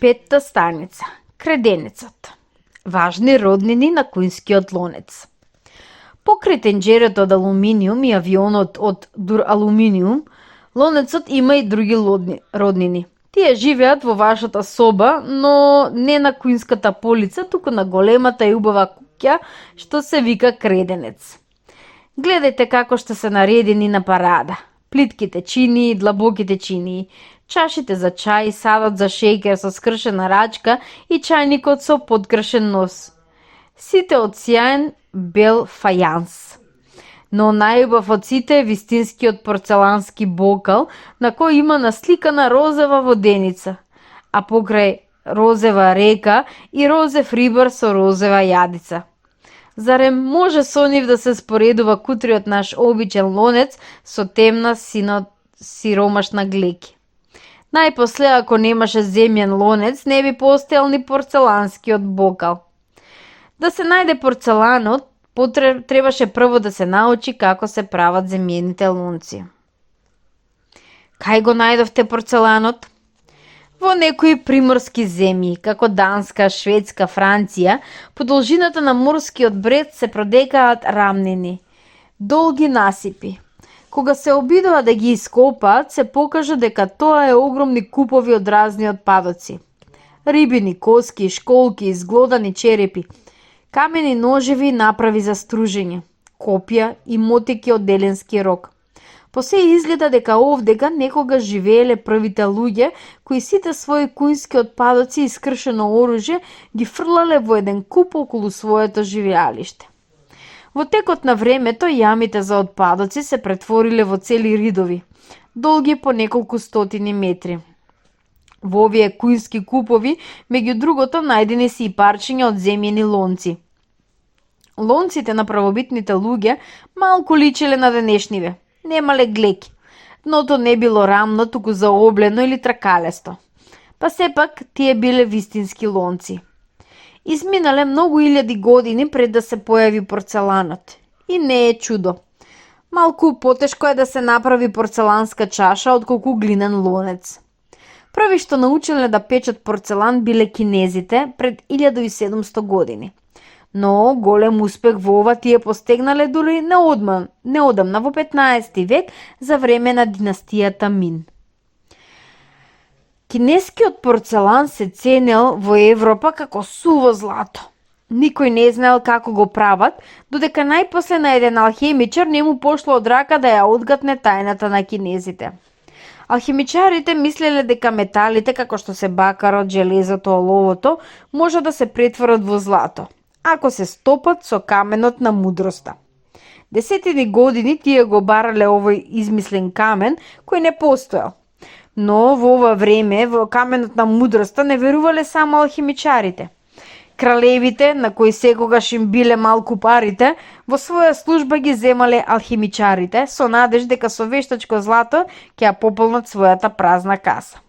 Петта станица. Креденецот. Важни роднини на кујнскиот лонец. Покрај тенџерето од алуминиум и авионот од дуралуминиум, лонецот има и други роднини. Тие живеат во вашата соба, но не на кујнската полица, туку на големата и убава куќа што се вика креденец. Гледајте како што се наредени на парада. Плитките чинии, длабоките чинии, чашите за чај, садот за шеќер со скршена рачка и чајникот со подкршен нос. Сите од сјаен бел фајанс. Но најубав од сите е вистинскиот порцелански бокал на кој има насликана розова воденица, а покрај розева река и розев рибар со розева јадица. Зарем може со нив да се споредува кутриот наш обичен лонец со темна сиромашна глеки? Најпосле, ако немаше земјен лонец, не би постоел ни порцеланскиот бокал. Да се најде порцеланот, требаше прво да се научи како се прават земјените лонци. Кај го најдовте порцеланот? Во некои приморски земји, како Данска, Шведска, Франција, по должината на морскиот бред се продекаат рамнини, долги насипи. Кога се обидува да ги ископаат, се покажа дека тоа е огромни купови од разни отпадоци. Рибини коски, школки, изглодани черепи, камени ножеви направи за стружење, копја и мотики од деленски рог. По се изгледа дека овдека некогаш живееле првите луѓе кои сите своји кујнски отпадоци и скршено оружје ги фрлале во еден куп околу своето живеалиште. Во текот на времето јамите за отпадоци се претвориле во цели ридови, долги по неколку стотини метри. Во овие кујнски купови, меѓу другото, најдени се и парчиња од земјени лонци. Лонците на правобитните луѓе малку личеле на денешниве. Немале глеки. Дното не било рамно, туку заоблено или тракалесто. Па сепак тие биле вистински лонци. Изминале многу илјади години пред да се појави порцеланот. И не е чудо. Малку потешко е да се направи порцеланска чаша отколку глинен лонец. Први што научиле да печат порцелан биле кинезите пред 1700 години. Но голем успех во ова тие постигнале дури неодамна во 15 век за време на династијата Мин. Кинескиот порцелан се ценел во Европа како суво злато. Никој не знаел како го прават, додека најпосле на еден алхемичар не му пошло од рака да ја одгатне тајната на кинезите. Алхимичарите мислеле дека металите, како што се бакарот, железото, оловото, може да се претворат во злато, ако се стопат со каменот на мудроста. Десетини години тие го барале овој измислен камен кој не постоел. Но во ова време во каменот на мудроста не верувале само алхимичарите. Кралевите, на кои секогаш им биле малку парите, во своја служба ги земале алхимичарите со надеж дека со вештачко злато ќе ја пополнат својата празна каса.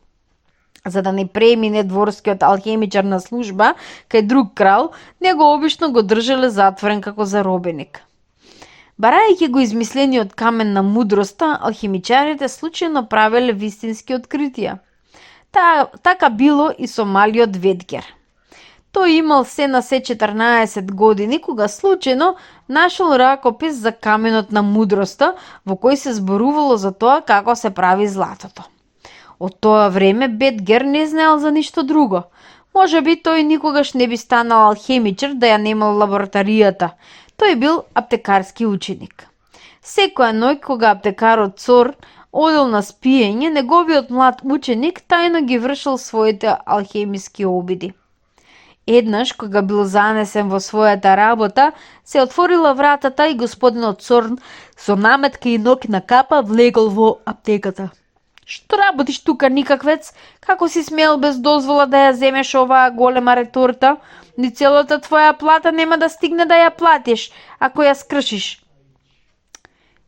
За да не премине дворскиот алхемичар на служба кај друг крал, него обично го држале затворен како заробеник. Барајќи го измислениот камен на мудроста, алхимичарите случајно правеле вистински откритија. Така било и со малиот Ветгер. Тој имал се на се 14 години кога случајно нашол ракопис за каменот на мудроста во кој се зборувало за тоа како се прави златото. Од тоа време Бетгер не знаел за ништо друго. Може би тој никогаш не би станал алхемичар да ја немал лабораторијата. Тој бил аптекарски ученик. Секоја ноќ кога аптекарот Цор одел на спиење, неговиот млад ученик тајно ги вршил своите алхемиски обиди. Еднаш, кога бил занесен во својата работа, се отворила вратата и господинот Цорн со наметка и ноќ на капа влегол во аптеката. Што работиш тука, никаквец? Како си смел без дозвола да ја земеш оваа голема реторта? Ни целата твоја плата нема да стигне да ја платиш, ако ја скршиш.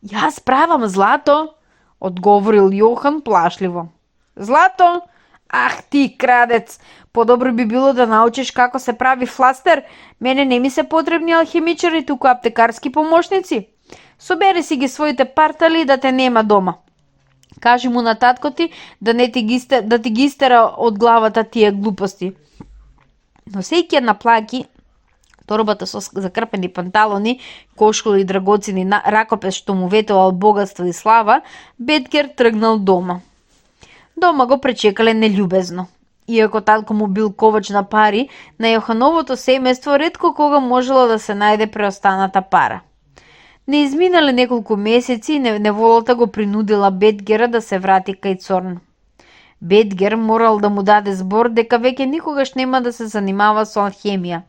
Јас правам злато, одговорил Јохан плашливо. Злато? Ах ти, крадец! Подобро би било да научиш како се прави фластер. Мене не ми се потребни алхимичари, туку аптекарски помошници. Собери си ги своите партали да те нема дома. Кажи му на татко ти да не ти ги истера од главата тие глупости. Но сеќа на плаки, торбата со закрпени панталони, кошули и драгоцени ракопес што му ветувал богатство и слава, Бедгер тргнал дома. Дома го пречекале нељубезно. Иако татко му бил ковач на пари, на Јохановото семејство ретко кога можела да се најде преостаната пара. Не изминале неколку месеци и неволата го принудила Бедгера да се врати кај Цорн. Бедгер морал да му даде збор дека веќе никогаш нема да се занимава со алхемија.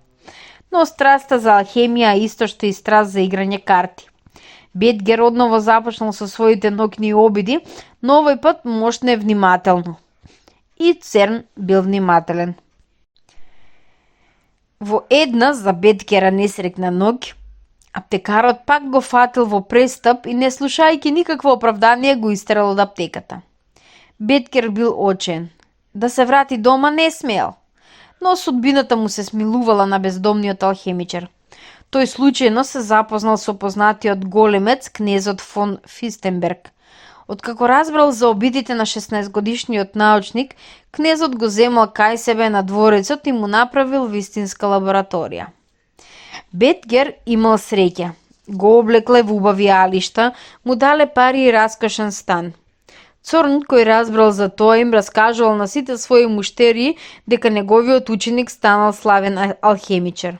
Но страста за алхемија е исто што и страст за играње карти. Бедгер одново започнал со своите ноќни обиди, но овој пат мощно и внимателно. И Церн бил внимателен. Во една за Бедгера несрекна ноќ, аптекарот пак го фатил во престап и не слушајќи никакво оправдание го истерал од аптеката. Бедгер бил очен. Да се врати дома не смеел, но судбината му се смилувала на бездомниот алхемичар. Тој случајно се запознал со познатиот големец кнезот фон Фистенберг. Откако разбрал за обидите на 16-годишниот научник, кнезот го земал кај себе на дворецот и му направил вистинска лабораторија. Бедгер имал среќа. Го облекле во убави алишта, му дале пари и раскошен стан. Цорн, кој разбрал за тоа, им раскажувал на сите своји муштерии дека неговиот ученик станал славен алхемичар.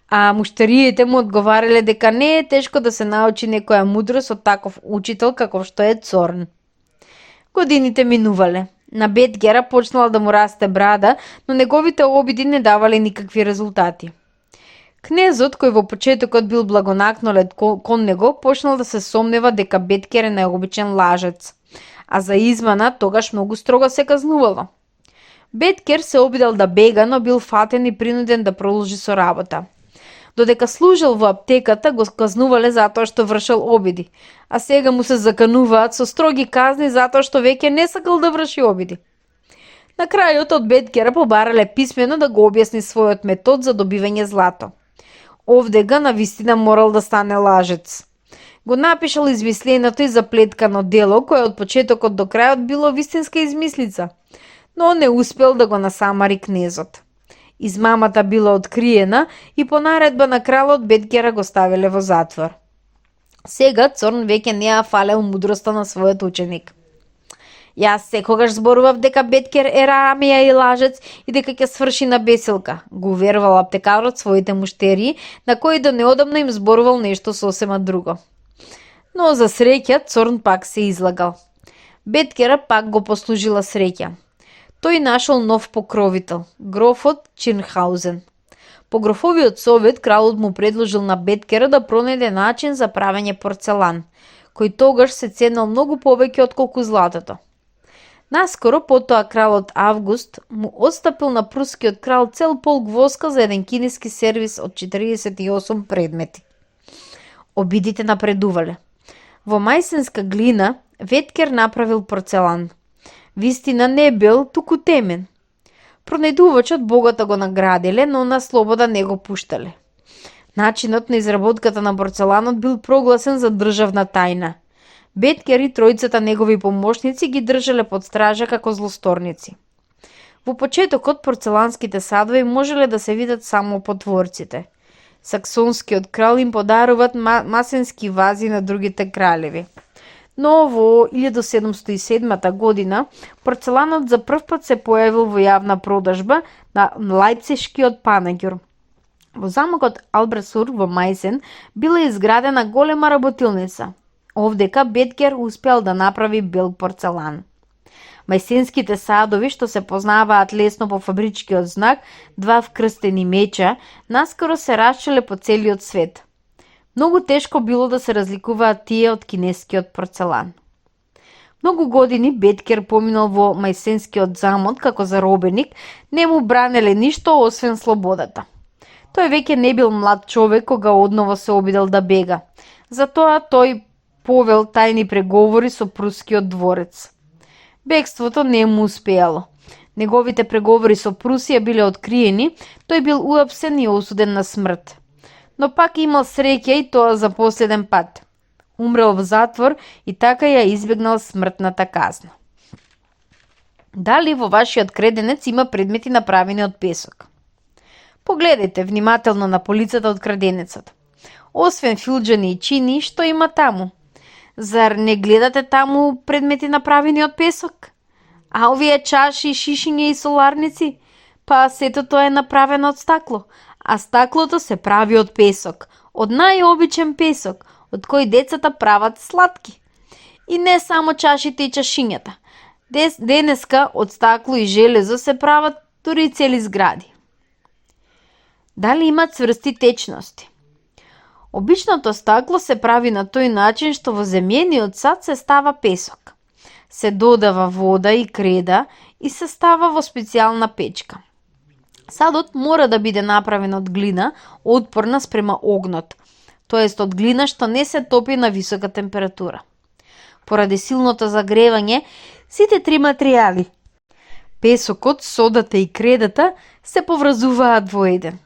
А муштериите му одговарале дека не е тешко да се научи некоја мудрост од таков учител каков што е Цорн. Годините минувале. На Бедгера почнала да му расте брада, но неговите обиди не давале никакви резултати. Кнезот, кој во почетокот бил благонакнолен кон него, почнал да се сомнева дека Бедгер е необичен лажец, а за измана тогаш многу строго се казнувало. Бедгер се обидел да бега, но бил фатен и принуден да продолжи со работа. Додека служел во аптеката, го казнувале затоа што вршел обиди, а сега му се закануваат со строги казни затоа што веќе не сакал да врши обиди. На крајот од Бедгера побарале писмено да го објасни својот метод за добивање злато. Овдега навистина морал да стане лажец. Го напишал измисленото и заплеткано дело, кое од почетокот до крајот било вистинска измислица, но не успел да го насамари кнезот. Измамата била откриена и по наредба на кралот Бедгера го ставиле во затвор. Сега Цорн веќе не ја фалел мудроста на својот ученик. Јас секогаш зборував дека Бедгер е рамија и лажец и дека ќе сврши на бесилка, го уверувал аптекарот своите муштерии, на кои до неодамно им зборувал нешто сосема друго. Но за среќа Цорн пак се излагал. Бедгера пак го послужила среќа. Тој нашол нов покровител, грофот Чирнхаузен. По грофовиот совет кралот му предложил на Бедгера да пронајде начин за правење порцелан, кој тогаш се ценел многу повеќе отколку златото. Наскоро потоа кралот Август му отстапил на прускиот крал цел полк воска за еден кинески сервис од 48 предмети. Обидите напредувале. Во мајсенска глина Бедгер направил порцелан. Вистина не бил, туку темен. Пронајдувачот богато го наградиле, но на слобода не го пуштале. Начинот на изработката на порцеланот бил прогласен за државна тајна. Бедгер и тројцата негови помошници ги држале под стража како злосторници. Во почетокот порцеланските садови можеле да се видат само по дворците. Саксонскиот крал им подаруват масенски вази на другите кралеви. Но во 1707 година порцеланот за прв пат се појавил во јавна продажба на Лајпцишкиот панаѓур. Во замокот Албресур во Мајсен била изградена голема работилница. Овдека Бедгер успеал да направи бел порцелан. Мајсенските садови, што се познаваат лесно по фабричкиот знак, два вкрстени меча, наскоро се расчеле по целиот свет. Многу тешко било да се разликуваат тие од кинескиот порцелан. Многу години Бедгер поминал во мајсенскиот замок како заробеник, не му бранеле ништо освен слободата. Тој веќе не бил млад човек кога одново се обидел да бега. Затоа тој повел тајни преговори со прускиот дворец. Бегството не му успеало. Неговите преговори со Прусија биле откриени, тој бил уапсен и осуден на смрт. Но пак имал среќа и тоа за последен пат. умрел во затвор и така ја избегнал смртната казна. Дали во вашиот креденец има предмети направени од песок? Погледайте внимателно на полицата од краденецот. Освен филџани и чини, што има таму? Зар не гледате таму предмети направени од песок? А овие чаши, шишиња и соларници? Па сето тоа е направено од стакло, а стаклото се прави од песок, од најобичен песок, од кој децата прават сладки. И не само чашите и чашињата. Денеска од стакло и железо се прават дури цели згради. Дали има цврсти течности? Обичното стакло се прави на тој начин што во земјениот сад се става песок. Се додава вода и креда и се става во специјална печка. Садот мора да биде направен од глина, отпорна спрема огнот, тоест од глина што не се топи на висока температура. Поради силното загревање, сите три материјали, песокот, содата и кредата, се поврзуваат во еден.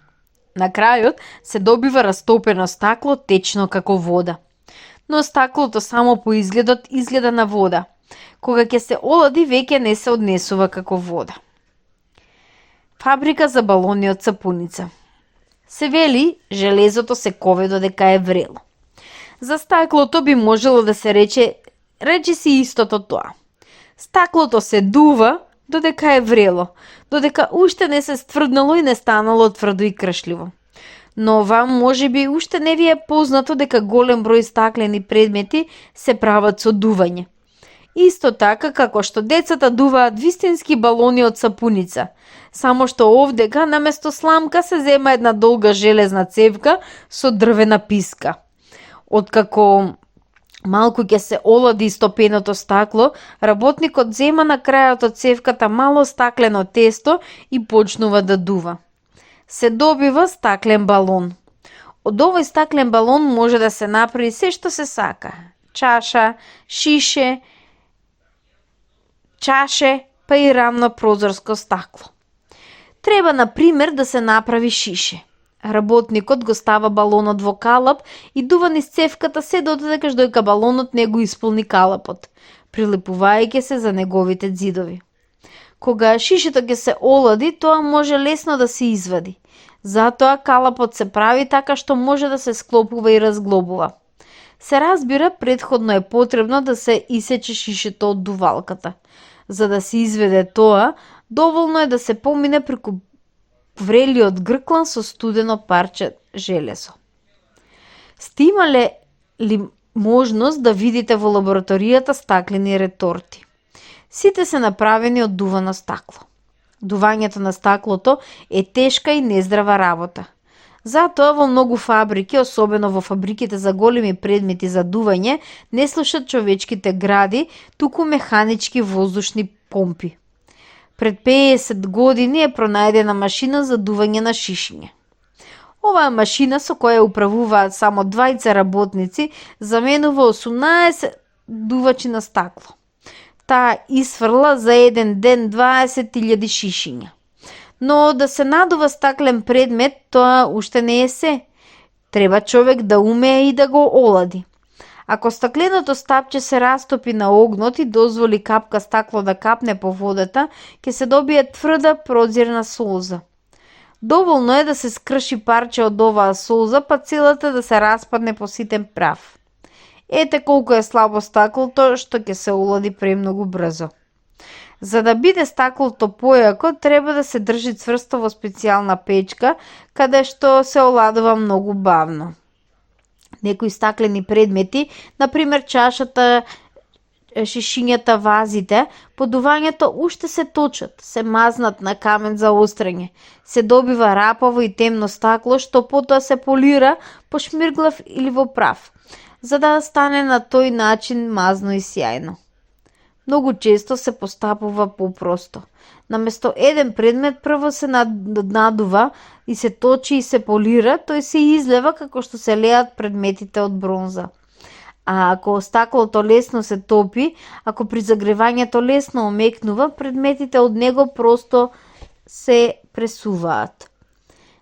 На крајот се добива растопено стакло течно како вода. Но стаклото само по изгледот изгледа на вода. Кога ќе се олади, веќе не се однесува како вода. Фабрика за балони од сапуница. Се вели, железото се кове додека е врело. За стаклото би можело да се рече си истото тоа. Стаклото се дува додека е врело, додека уште не се стврднало и не станало тврдо и кршливо. Но вам можеби уште не ви е познато дека голем број стаклени предмети се прават со дување. Исто така како што децата дуваат вистински балони од сапуница, само што овдека наместо сламка се зема една долга железна цевка со дрвена писка. Откако малку ќе се олади стопеното стакло, работникот зема на крајот од цевката мало стаклено тесто и почнува да дува. Се добива стаклен балон. Од овој стаклен балон може да се направи се што се сака. Чаша, шише, па и рамно прозорско стакло. Треба, на пример, да се направи шише. Работникот го става балонот во калап и дува низ цевката се додека доека балонот не го исполни калапот, прилепувајќи се за неговите ѕидови. Кога шишето ќе се олади, тоа може лесно да се извади. Затоа калапот се прави така што може да се склопува и разглобува. Се разбира, претходно е потребно да се исече шишето од дувалката. За да се изведе тоа, доволно е да се помине преку врелиот грклан со студено парче железо. Сте имале ли можност да видите во лабораторијата стаклени реторти? Сите се направени од дувано стакло. Дувањето на стаклото е тешка и нездрава работа. Затоа во многу фабрики, особено во фабриките за големи предмети за дување, не слушат човечките гради, туку механички воздушни помпи. Пред 50 години е пронајдена машина за дување на шишиња. Оваа машина, со која управуваат само двајца работници, заменува 18 дувачи на стакло. Таа исфрла за еден ден 20.000 шишиња. Но да се надува стаклен предмет, тоа уште не е се. Треба човек да умее и да го олади. Ако стакленото стапче се растопи на огнот и дозволи капка стакло да капне по водата, ќе се добие тврда прозирна солза. Доволно е да се скрши парче од оваа солза, па целата да се распадне по ситен прав. Ете колку е слабо стаклото, што ќе се олади премногу брзо. За да биде стаклото појако, треба да се држи цврсто во специјална печка, каде што се оладува многу бавно. Некои стаклени предмети, например чашата, шишињата, вазите, подувањето уште се точат, се мазнат на камен за острење, се добива рапаво и темно стакло што потоа се полира по шмирглав или во прав, за да стане на тој начин мазно и сјајно. Многу често се постапува попросто. Наместо еден предмет прво се надува и се точи и се полира, тој се излева како што се леат предметите од бронза. А ако стаклото лесно се топи, ако при загревањето лесно омекнува, предметите од него просто се пресуваат.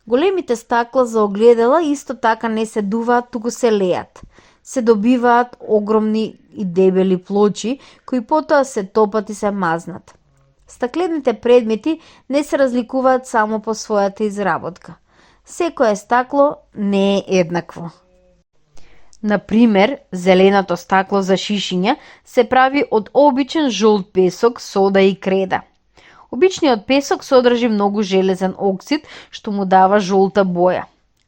Големите стакла за огледала исто така не се дуваат, туку се леат. се добиваат огромни и дебели плочи, кои потоа се топат и се мазнат. Стаклените предмети не се разликуваат само по својата изработка. Секое стакло не е еднакво. Например, зеленото стакло за шишиња се прави од обичен жолт песок, сода и креда. Обичниот песок содржи многу железен оксид, што му дава жолта боја.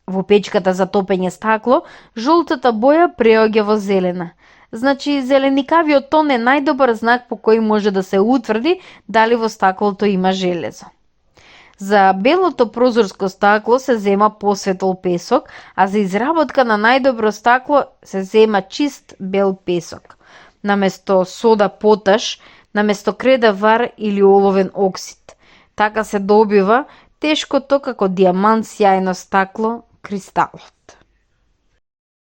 Во печката за топење стакло, жолтата боја преоѓа во зелена. Значи, зеленикавиот тон е најдобар знак по кој може да се утврди дали во стаклото има железо. За белото прозорско стакло се зема посветол песок, а за изработка на најдобро стакло се зема чист бел песок. Наместо сода поташ, наместо креда вар или оловен оксид. Така се добива тешкото како дијамант сјајно стакло, кристалот.